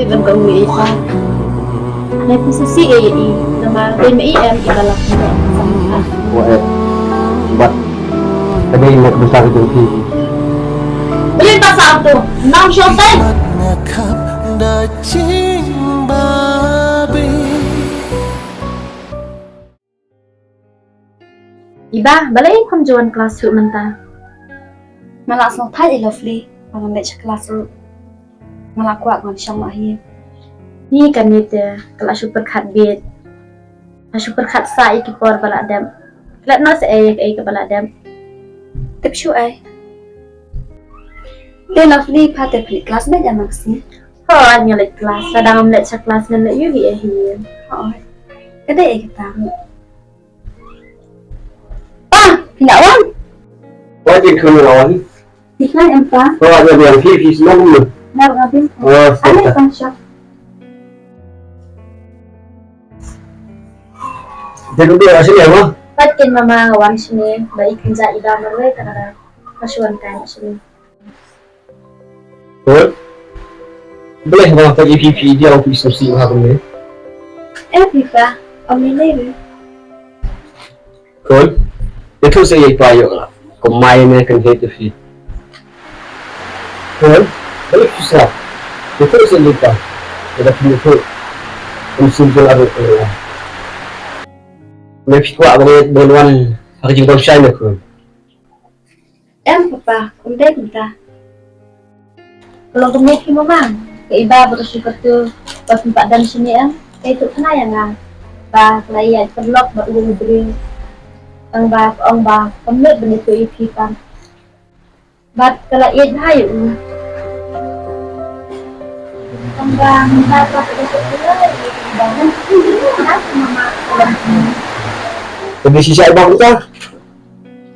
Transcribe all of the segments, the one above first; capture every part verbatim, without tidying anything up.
Ban ka ui ei pa. Nai pisa si ei ei. Namar dei ma i em i ba lak ni. Wa eh. Bat. Ka dei na ka bynta ka jong phi. Beli ta sa tu. Nam shol tai. Nga khap da jing babi. Iba, balei phim ju wan klas ruh mynta? Nga la sngewthuh i Lovely, ba ngam leit sha klas ruh. Nga la kwah ngan shong noh hi. Ni kane te, ka la shu pyrkhat bit. Ka shu pyrkhat sa ïa ki por ba la dep. Klet noh sa ei ei kaba la dep. Tip shu ei. Te Lovely, pha te phi leit klas beit ïa ma ka sngi? Hooid, nga leit klas. Lada ngam leit sha klas ngan leit ïoh hi ei hi. Hooid. Ka dei ei kata. Pa, phi la wan? Wan, phi khun la wan. Phi khlaiñ em pa? Wan, wan, wan, phi, phi sngewbha kumno? Nga ruh nga bim. Oh, ale sngewbha. Pang shop. Te ruh dei ashi ne ma? Pat kin mama wan shine, ba i kynja i da marwei ta ka da. Ka shu wan kai shine. Khun. Balei haba nga peit ïa phi phi ïa u phi sngewsih bha kumne? Em phi pa, ym lei lei ruh. Khun. Ïathuh sa ïa i pa ïoh la. Kumne ne kan hate ïa phi. Khun. Balei phi sngap? Ïathuh sa ïa i pa. Lada phim ïathuh, ym sim jong nga ruh ka ïa. Me phi kwah ba ngan wan ha ka jingbym shai ne khun? Em papa, ym dei kumta. Ka long kumne phi mama, ka iba ba ka shu katu ba phim pat don shane em, ka ïathuh khana ïa nga ba ka la ïaid paralok bad u briew. Tang ba ka ong ba kam nud ban ïathuh ïa phi pat. Bad ka la ïaid bha ïa u. Tang ba mynta ka la ïaid bha ïa u. Ka dei shisha i ba kumta?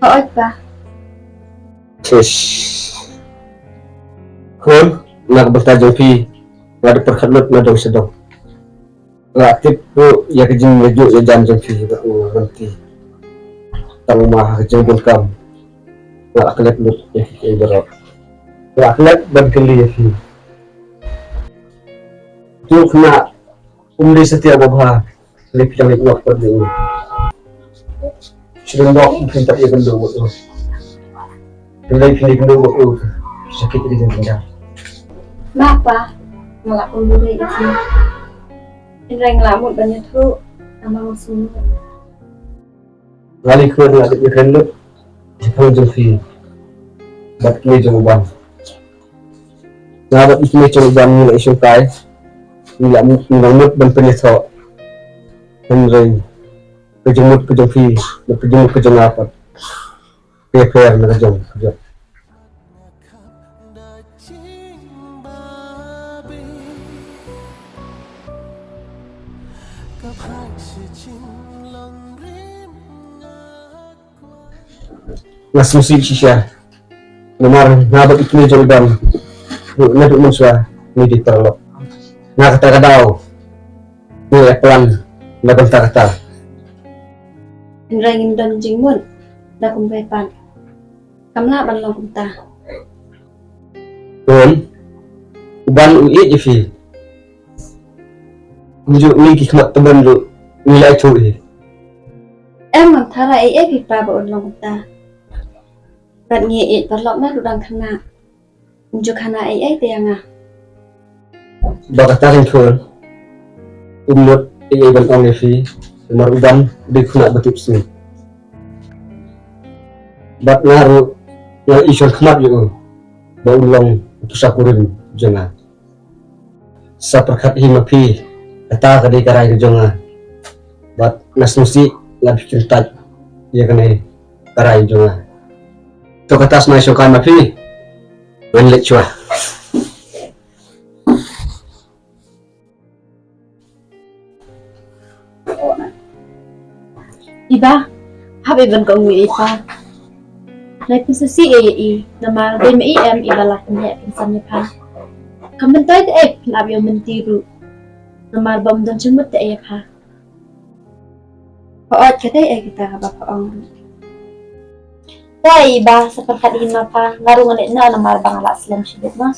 Hooid pa. Tis. Khun, na ka bynta jong phi, nga da pyrkhat lut na dong sha dong. Nga tip ruh ïa ka jingïajuh ïajan jong phi bad u Ranti. Tang ma ha ka jingbun kam nga la klet lut ïa ki baroh. Nga la klet ban kylli ïa phi. Tu khynnah um dei satia ba bha. Lei phi dang leit noh pat de u. Shu dang dok phi pat ïa kynduh bad u. Lei phi leit kynduh bad u. Sakit ïa ka jingpynjah. Mapa, nga la ong lei ïa phi. Hynrei nga la mut ban ïathuh, namar nga sngewmut. Nga lei khun nga dei ïa kynduh. Ïa kynduh jong phi. Bad kmie jong u Ban. Nga bad i kmie jong u Ban ngi la i shongkai. Ngi la mut, ngi la mut ban pynïathoh. Hynrei ka jingmut ka jong phi, bad ka jingmut ka jong nga pat. Pher pher na ka jong ka jong. Nga sngewsih shisha. Namar nga bad i kmie jong i Ban ruh naduh mynshuwa ngi dei paralok. Na kata ka daw ngi ïa plan na ka bynta kata. Hynrei ngim don jingmut da kumwei pat. Kam lah ban long kumta. Khun, u Ban u ïeit ïa phi. Kumjuh ngi ki khmat tymmen ruh ngi la ïathuh hi. Em, ngam tharai ei ei phi pa ba un long kumta. Bad ngi ïeit paralok naduh dang khynnah. Ym ju khana ei ei te ïa nga. Ba kata ring khun. Um nud ei ei ban ong ïa phi. Namar u Ban u dei u khynnah ba tipsngi. Bad nga ruh nga ïashon khmat ïa u ba un long u pisa kurim jong nga. Sa pyrkhat hi ma phi, kata ka dei ka rai ka jong nga. Bad nga sngewsih lada phi kyntait ïa kane ka rai jong nga. To kata, sngewbha shongkai ma phi. Ngan leit shuwa. Iba, hap ei ban kong wi ei pa. Nai pisa si ei ei, namar dei ma i em iba la pynheh pynsan ïa pha. Kam myntoi te ei phin ap ïa u Mynti ruh. Namar ba um don jingmut te ei ïa pha. Hooid, ka dei ei kita kaba pha ong ruh. Te iba, sa pyrkhat hi ma pha, nga ruh nga leit noh namar ba nga la slem shibit ma.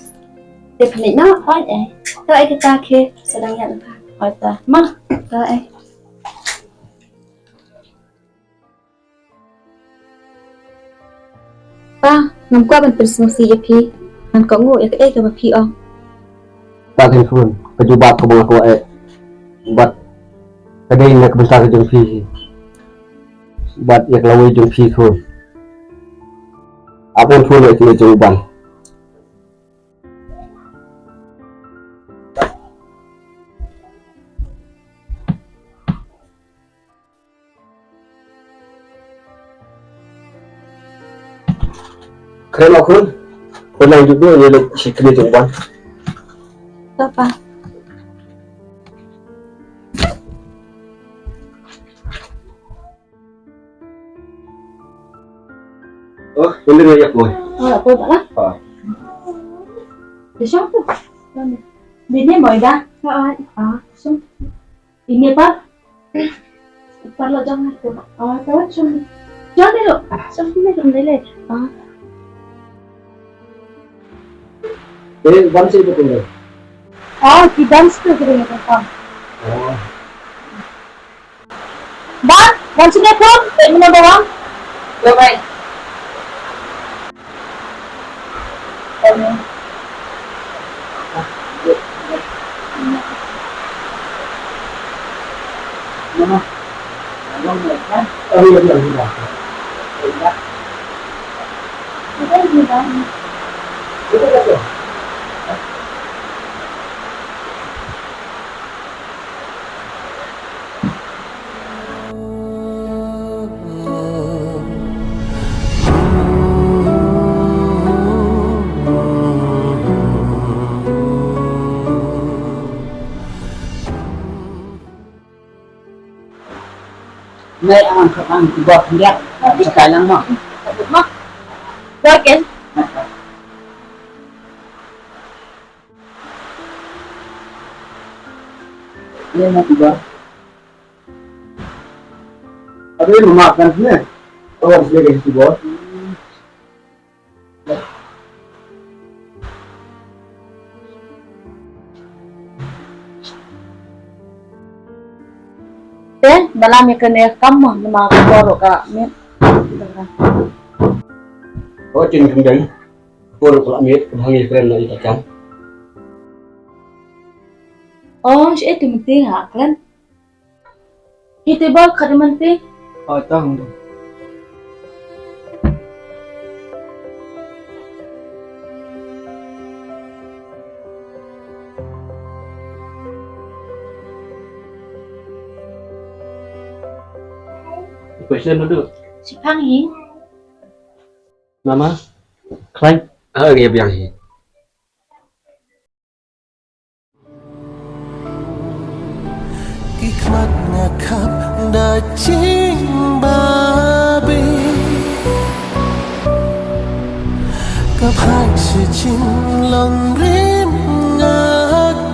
Te pynleit noh, hooid eh. To eh kita ke, sa dang ïa na pha. Hooid ta. Ma, to eh. Pa, ngam kwah ban pynsngewsih ïa phi. Ngan kohnguh ïa kaei kaba phi ong. Ka telephone, ka jubab kaba nga kwah eh. Bad ka dei na ka bynta ka jong phi. Bad ïa ka lawei jong phi khun. Ap ngan phone ïa ka jong u Ban. Kren o khun. Khun lang jubab ïa leit shi kane jong Ban. To pa. Oh, ini dia ya boy. Oh, apa ba lah? Ah. Dia siapa? Dia ni boy dah. Ah, ah. Ini apa? Parlo jong nga tu. Oh, to shong. Shong ni lo. Shong ni lo, ni le. Ah. Eh, Ban sih betul deh. Oh, ki Ban sih betul deh. Oh. Ban, Ban sih betul. Eh, mana bawang? Yo, baik. Nai ang khap ang kubok ndiak. Sa kai lang mo. Mo. Koi ken. Nai mo kubok. Aduh, ini makan sini. Oh, harus dia kayak gitu, Bos. Te, dalam ya kene kam mah, nama ka bor ka mit. Oh, chin kandang. Bor ka mit, kemang ya kren lagi kacang. Oh, si itu mesti ha, kren. Ite ba khadman te. Oh, tang. Question dulu. Sipang hi. Mama, khlaiñ. Ah, ngi biang hi. Ki khmat nga khap da jingbabe. Ka phai shi jing long rim nga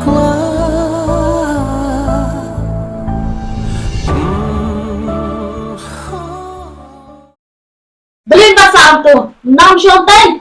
kwah. Blin ba sa tu, nam shong tai.